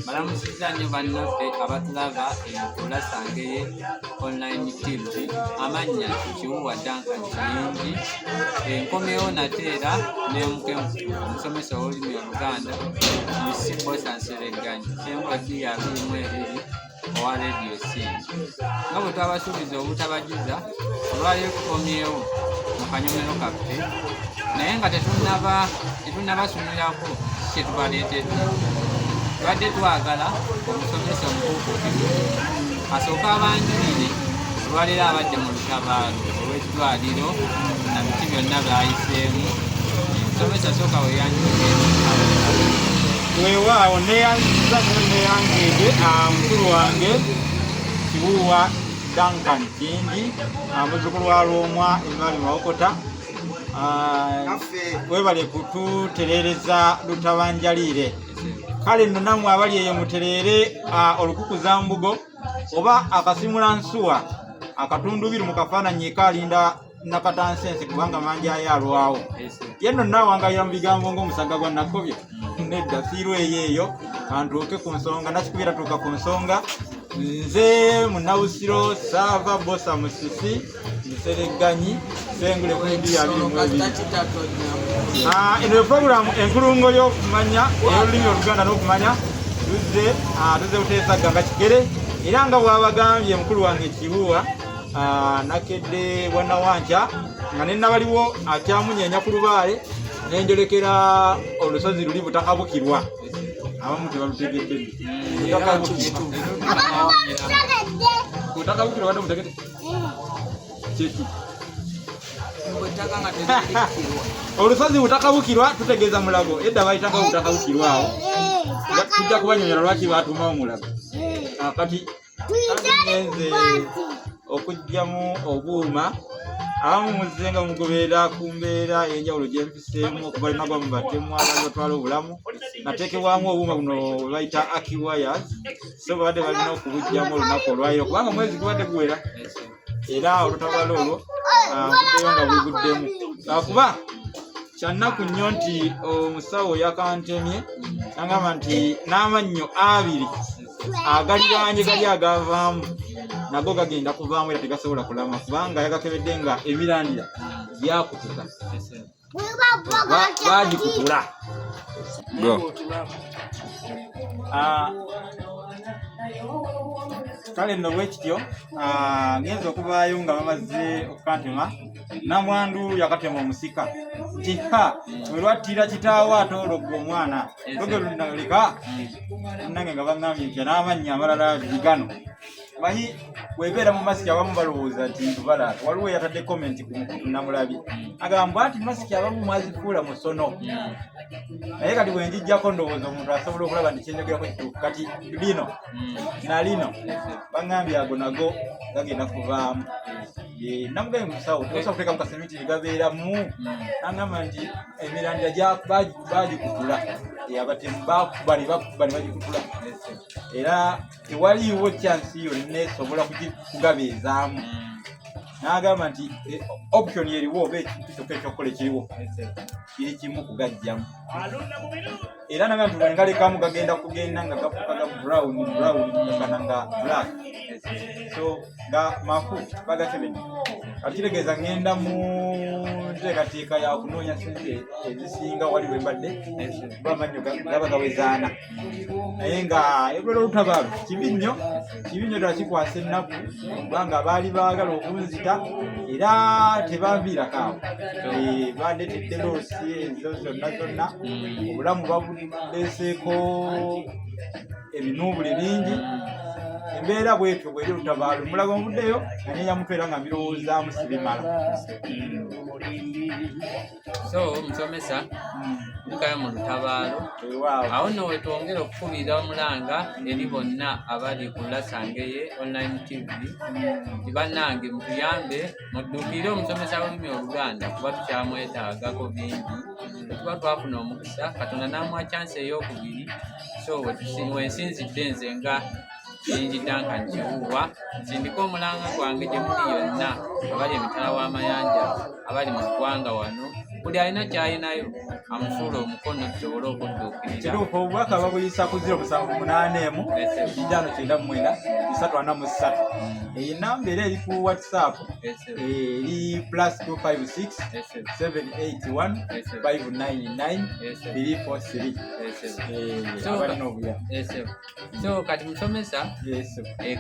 Balamusizza nnyo bannaffe abatulaba eyo ku Lasangeye Online TV. Amannya Kiwuwa Duncan Kiyingi. Enkomyewo nate era ne omusomesa ow'olulimi Oluganda Mc Bbosa Nseregganyi Sengula bbiri abiri mu ebiri owa Radio Cindy. Nga bwe twabasuubiza obutabajuza, olwaleero tukomyewo mu kanyomero kaffe naye nga tetunnabasumulirako kye tubaleetedde. Tubadde twagala omusomesa omukuukuutivu asooke abanjulire olwaleero abadde mu lutabaalo olw'eddwaliro na biki byonna by'ayiseemu. Omusomesa sooka weeyanjulire. Weewaawo neeyanziza nnyo neeyangeede mukulu wange Kiwuuwa Duncan Kiyingi, muzzukulu wa Lwomwa Emmanuel Mawokota. Webale kututereereza lutabanjaliire. Kale nno nammwe abali eyo mutereere olukukuza mbugo oba akasimula nsuwa akatundubiru mu kafaananyi kaalinda nakatansense kubanga mangi ayo alwawo. Ye nno naawangalira mu bigambo ng'omusagga gwa Nakobya. Nedda siirwa eyo eyo kantuuke ku nsonga nakikubira tuuka ku nsonga. Nze munnabusiro Saava Bbosa Musisi Nseregganyi Sengule ku bbiri abiri mu ebiri. Eno puroguramu enkulungo y'okumanya ey'olulimi Oluganda n'okumanya tuzze tuzze buteesa gganga kigere era nga bw'abagambye mukulu wange Kiwuwa nakedde bwanawankya nga ne nabaliwo akyamunyeenya ku lubaale ne njolekera olusozi luli butakabukirwa abamu tebalutegedde butakabukirwa butakabukirwa badde mutegedde kyeki olusozi butakabukirwa tutegeeza mulago edda bayitanga butakabukirwa awo tujja kubanyonyola lwaki batuumawo mulago. Kati ngenze okugyamu obuuma abamu muzze nga mugoberera ku mbeera ey'enjawulo gye mpiseemu okuva linagwa mu batemu abaali batwala obulamu nateekebwamu obuuma buno bwe bayita aki wires so babadde balina okubuggyamu olunaku olwaliro kubanga omwezi gubadde guwera era olutabalo olwo nvuddeyo nga buguddemu lwakuba kyannaku nnyo nti omusawo yakantemye nagamba nti n'amannyo abiri agaliraanye gali agavaamu nago gagenda kuvaamu era tegasobola kulama kubanga yagakebedde nga emirandira gyakutuka bagikutula. Kale nno bwekityo ngenza okuvaayo nga bamaze okukantema namwandu yakatema omusika nti ha bwe lwattira kitaawo ate olwo gwe omwana togerunaleka nange nga baŋŋambye nti n'amannya amalala bigano manyi webeera mu masiki abamu balowooza nti ntubalaata waliwo eyatadde komenti ku mukutu namulabi agamba nti masiki abamu mwazifuula musono naye kati bwenjijjako ndowooza omuntu asobola okulaba nti kyenjogerako kituufu kati lino na lino baŋŋambye ago nago gagenda kuvaamu. Namugambye musawo tosobola kuteekamu kasemiti ne gabeeramu nangamba nti emirandira bagikutula abatemu bakuba ne bakuba ne bagikutula era tewaliiwo chance yonna esobola kugabeezaamu n'agamba nti option eriwo oba ekintu kyokka ekyokukola ekiriwo kiri kimu kugajjamu era naga nti bwengalekamu gagenda kugenda nga gafuuka ga brown brown gakana nga black so nga mafu bagakebedde kati kitegeeza ngenda mu nteekateeka ya kunoonya sente ezisinga wali wembadde kuba amannyo gaba gawezaana naye nga ebulala olutabaalo kibi nnyo kibi nnyo ddala kikwasa ennaku kubanga baali baagala okunzita era tebanviirako awo. Bandeetedde loss ezo zonna zonna obulamu babuleeseeko ebinuubule bingi embeera bwetyo bweri olutabaalo mulago nvuddeyo nga nenyamutwe era nga mbirowoozaamu sibimala. So musomesa dukayo mu lutabaalo awo nno wetwongera okukubira omulanga eri bonna abali ku Lasangeye Online TV nti bannange mutuyambe mudduukirire omusomesa w'olulimi Oluganda kuba tukyamwetaagako bingi bwe tuba twafuna omukisa Katonda n'amuwa chance ey'okubiri. So wensinzidde nze nga Kiyingi Duncan Kiwuwa nsindika omulanga gwange gye muli yonna abali emitala w'amayanja abali mu ggwanga wano. Buli alina kyalinayo amusuula omukono tusobole okudduukirira. Kituufu, obubaka babuyisa ku 078 593 343. Eyo enamba era eri ku WhatsApp, eri +256 781 599 343. Abalina obuyambi. So kati musomesa,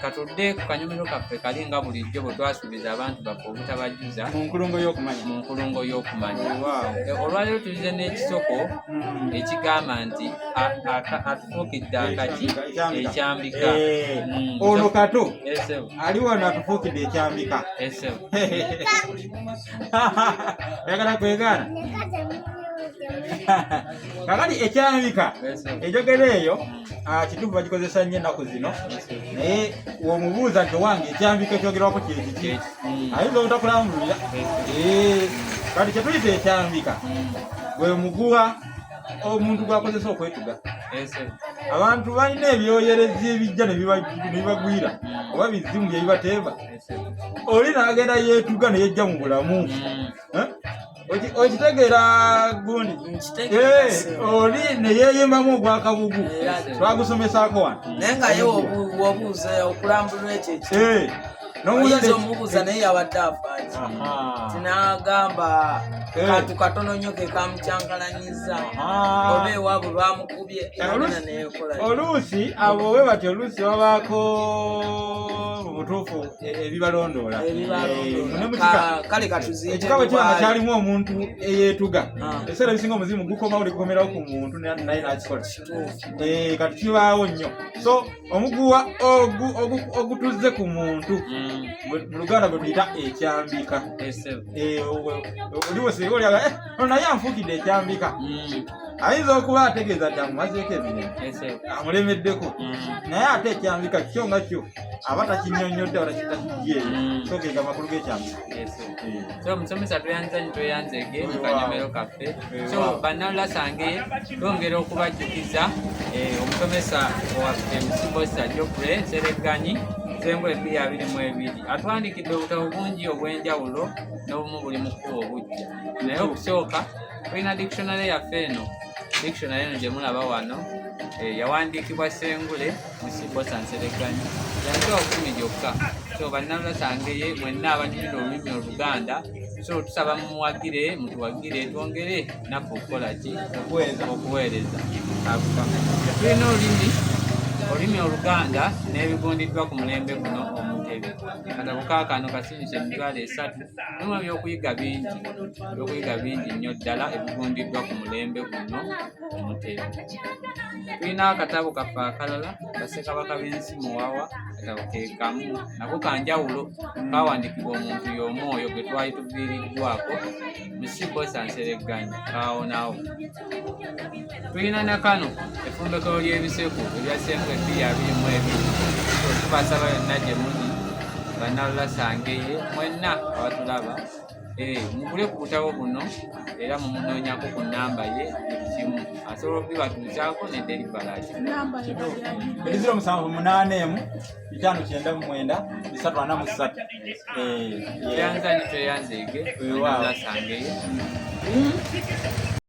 katudde ku kanyumiro kaffe kali nga bulijjo bwe twasuubiza abantu baffe obutabajjuza mu nkulungo y'okumanya. Mu nkulungo y'okumanya. Olwaleero tulize n'ekisoko ekigamba nti atufuukidde akaki ekyambika. Ono kato ali wano atufuukidde ekyambika. Oyagala kwegaana? Kakati ekyambika, enjogera eyo kituufu bagikozesa nnyo ennaku zino, naye womubuuza nti owange ekyambika ekyogerwako kyekiki, ayinza obutakulambulira. Kati kyetuyita ekyambika gwe muguwa omuntu gwakozesa okwetuga. Abantu balina ebyoyerezi ebijja ne bibagwira oba bizimu byebibateeba, oli n'agenda yeetuga ne yejja mu bulamu. Okitegeera gundi oli ne yeeyimbamu ogwakabugu twagusomesaako wano. Naye nga ye wobuuza okulambulula ekyo ekiyinza omubuuza, naye yabadde afaaki tinagamba kantu katono nnyo ke kamukyankalanyiza oba ewaabwe bamukubye. Oluusi abo we bati oluusi babaako mu butuufu ebibalondoola. Kale katuziite. Ekika bwe kiba nga kyalimu omuntu eyeetuga, ebiseera ebisinga omuzimu gukomawo negukomerawo ku muntu naye nakikola. Kati kibaawo nnyo. So omuguwa ogutuzze ku muntu mu Luganda gwe tuyita ekyambika. Oli wose olyaga naye anfuukidde ekyambika, ayinza okuba ategeeza nti amumazeeko emirimu, amulemeddeko, naye ate ekyambika kyo nga kyo aba takinyonyodde aba takiggyeeyo. So gega amakulu g'ekyambika. So omusomesa, tweyanza nyo, tweyanzege mu kanyomero kaffe. So bannalulasange, twongera okubajjukiza omusomesa waffe Musibosa Geoffrey Nsereganyi Sengule 2022 atwandikidde obutabo bungi obw'enjawulo n'obumu buli mu kkuba obujja, naye okusooka tulina dictionary yaffe eno. Dictionary eno gye mulaba wano yawandiikibwa Sengule Musibosa Nsereganyi, yamitwalo 10 gyokka. So bannalulasange mwenna abanyumira olulimi Oluganda, so tusaba mumuwagire, mutuwagire, twongere naffe okukola ki? Okuweereza. Tulina olulimi Oluganda n'ebigundiddwa ku mulembe guno Omutebi. Katabo kaakano kasinyisa 30,000, mulimu ebyokuyiga bingi, ebyokuyiga bingi nnyo ddala ebigundiddwa ku mulembe guno Omutebi. Tulina akatabo kaffe akalala, Bassekabaka b'Ensi Muwawa. Akatabo ke kamu nako kanjawulo, kawandiikibwa omuntu y'omu oyo gwe twali tuviiriddwako, Musibosa Nsereganyi, kaawonawo. Tulina nakano effumbekero ly'ebiseku ebya Ssengo 2022. Tubasaba yonna gye muli bannalulasange mwenna abatulaba, mugule ku butabo buno era mumunoonyako ku nnamba ye buli kimu asobola okubibatuusaako ne delivery. Eri 0781 599 343. Tweyanza ni tweyanzeege bannalulasange.